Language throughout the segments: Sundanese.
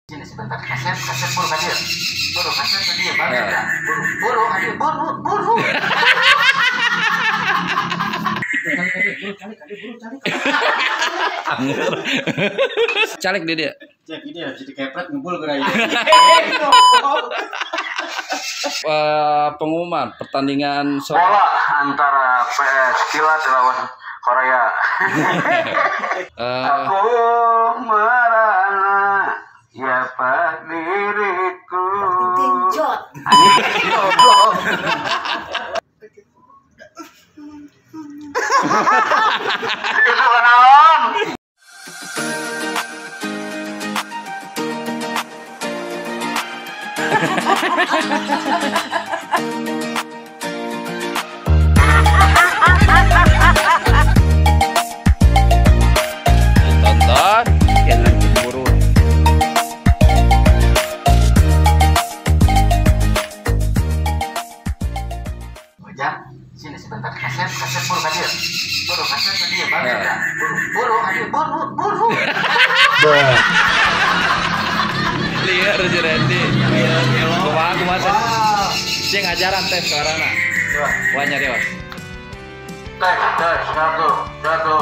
Sini sebentar. Kasep, kasep buru kadir. Buru kasep kadir. Balik ya. Buru, buru kadir. Buru, buru. Calik dia dia. Cek ini ya, jadi kepret ngumpul gerai. Pengumuman pertandingan bola antara PS Kilat lawan Korea. Aku merana ya pak diriku. Genjot. Itu kenalan. Tonton, jangan cemburu. Ujang, sini sebentar. Kasep, kasep buru kadir. Buru kasep kadir. Balik ya. Buru, buru kadir. Buru, buru. Liar si Randy. Kumaha kumaha. Sing ngajaran tes suarana. Wah nyari was. Tes, tes, satu, satu.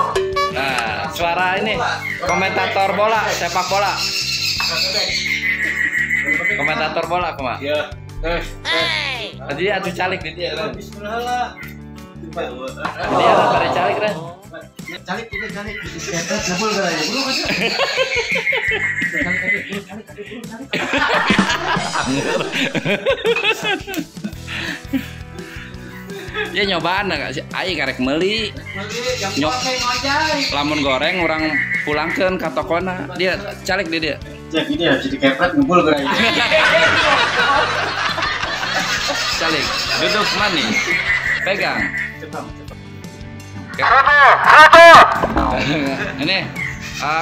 Nah, suara ini komentator bola, sepak bola. Komentator bola kumaha? Iya. Tes, tes. Tadi atuh calik di dia. Bismillah lah. Dia lah pada calik dah. Calik ini calik. Kepret ngumpul gerai. Buru kadir. Calik kadir, buru calik, buru calik. Ya nyobaan enggak sih? Ai karek meuli. Nyok. Lamun goreng orang pulangkeun ka tokona. Dia calik dia dia. Cek ini ya, jadi kepret ngumpul gerai. Calik. Duduk manis. Pegang. Cepat, cepat. Satu, satu. Ini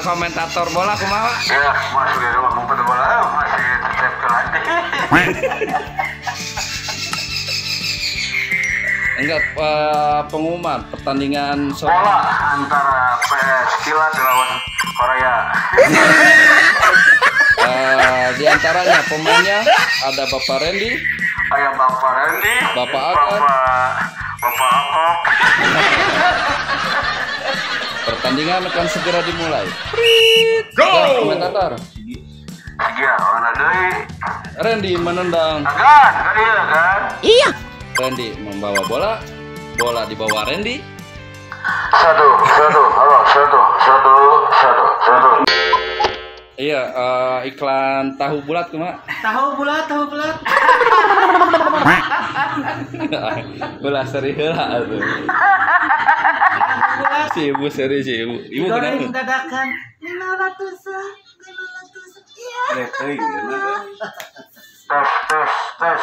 komentator bola kumaha? Ya, masih di rumah ngumpet bola, masih tetap ke lantai. Enggak, pengumuman pertandingan bola antara PS Kilat lawan Korea. Di antaranya pemainnya ada Bapak Randy. Ada Bapak Randy, Bapak Akon, Bapak Akon. Pertandingan akan segera dimulai. Go! Komentator. Iya, mana deui? Randy menendang. Agan, kan? Iya. Randy membawa bola, bola dibawa Randy. Satu, satu, halo, satu, satu, satu, satu. Iya, iklan tahu bulat kumaha? Tahu bulat, tahu bulat. Bola seri heula atuh. Si ibu seri si ibu. Ibu goreng dadakan 500-an, 500. Iya. Tes, tes, tes.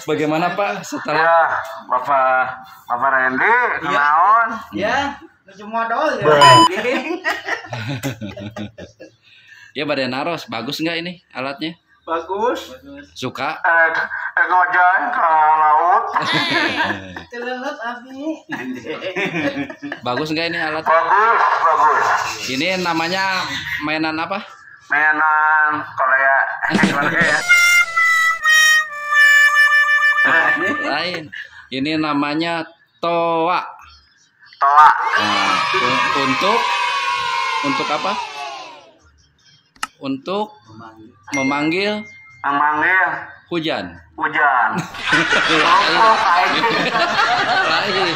Bagaimana Pak setelah ya, Bapak Randy, kunaon? Ya, lucu modal ya. Ya pada naros, bagus nggak ini alatnya? Bagus. Suka? Ngojek ke laut. Telelet abi. Bagus nggak ini alat? Bagus, bagus. Ini namanya mainan apa? Mainan Korea. Korea. Lain. Ini namanya toa. Toa. Nah, untuk apa? Untuk memanggil hujan. Hujan. Lain.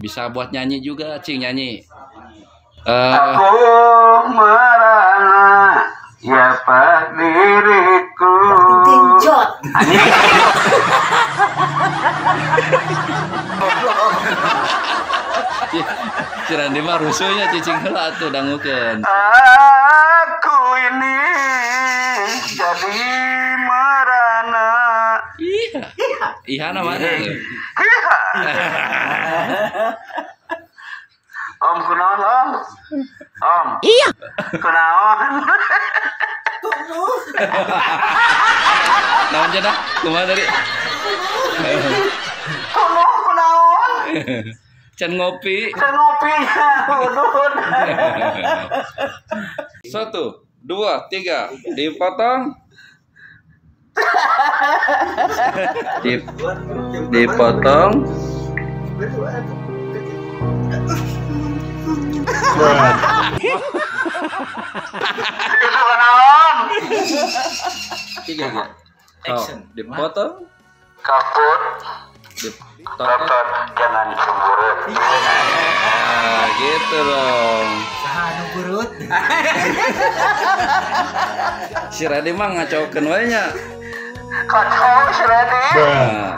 Bisa buat nyanyi juga, cing nyanyi. Aku merana ya pak diriku. Genjot. Si Randy mah rusuhnya cicing heula atuh dangukeun. Aku ini jadi merana. Iya. Iya namanya. Iya. Om kunaon om? Om. Iya. Kunaon? Naon cenah? Kumaha tadi? Kunaon kunaon? Can ngopi. Can ngopi. Udun. 1, 2, 3. Dipotong. Dipotong. Itu naon? 3 ya. Action. Dipotong. Kaput. Dipotong. Jangan cemberut. Nah, gitu dong. Saha anu burut? Si Redi mah ngacokeun we nya. Kacau si Redi. Nah,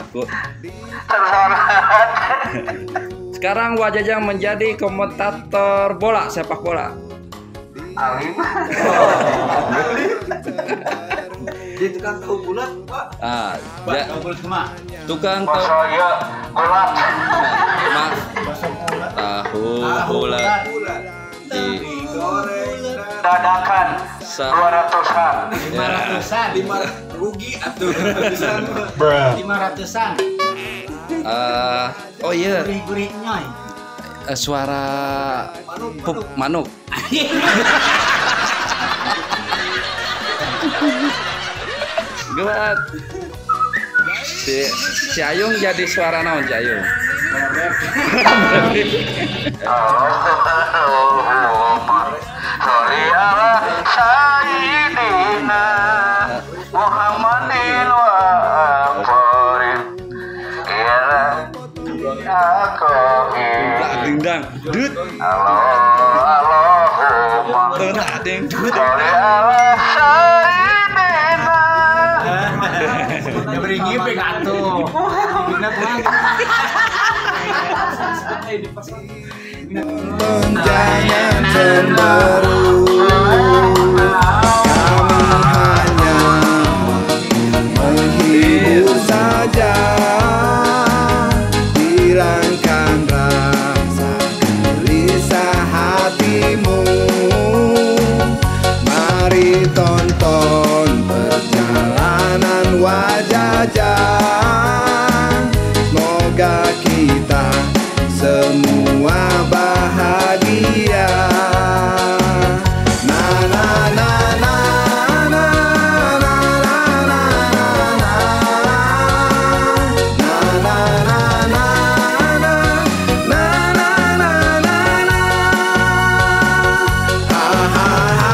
sekarang Wa Jajang menjadi komentator bola, sepak bola. Alim. Dia tukang tahu bulat, Pak. Ah, tahu bulat kumaha? Tukang tahu bulat. Tahu bulat. Digoreng dadakan 200-an. 500-an. 5 rugi atuh. 500-an. Oh iya. Gurih-gurih nyoy. Suara manuk. Manuk. Gelat. Si Ayung jadi suara naon si Ayung? Sholli ala sayyidina Muhammadin wa aqarib Ding dang dut. Allahumma ding dut. Sholli ala sayyidina. Ya beri ngipik atuh. Dina kumaha? Jangan cemberut, kami hanya menghibur saja. Hilangkan rasa gelisah hatimu. Mari tonton perjalanan Wa Jajang. Semoga kita semua bahagia. Na na na na na na na na na na na na na na na na na. Ha ha ha ha ha.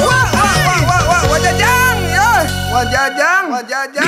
Wah, wah, wah, wah, Jajang, ya. Wah, Jajang, Wah, Jajang.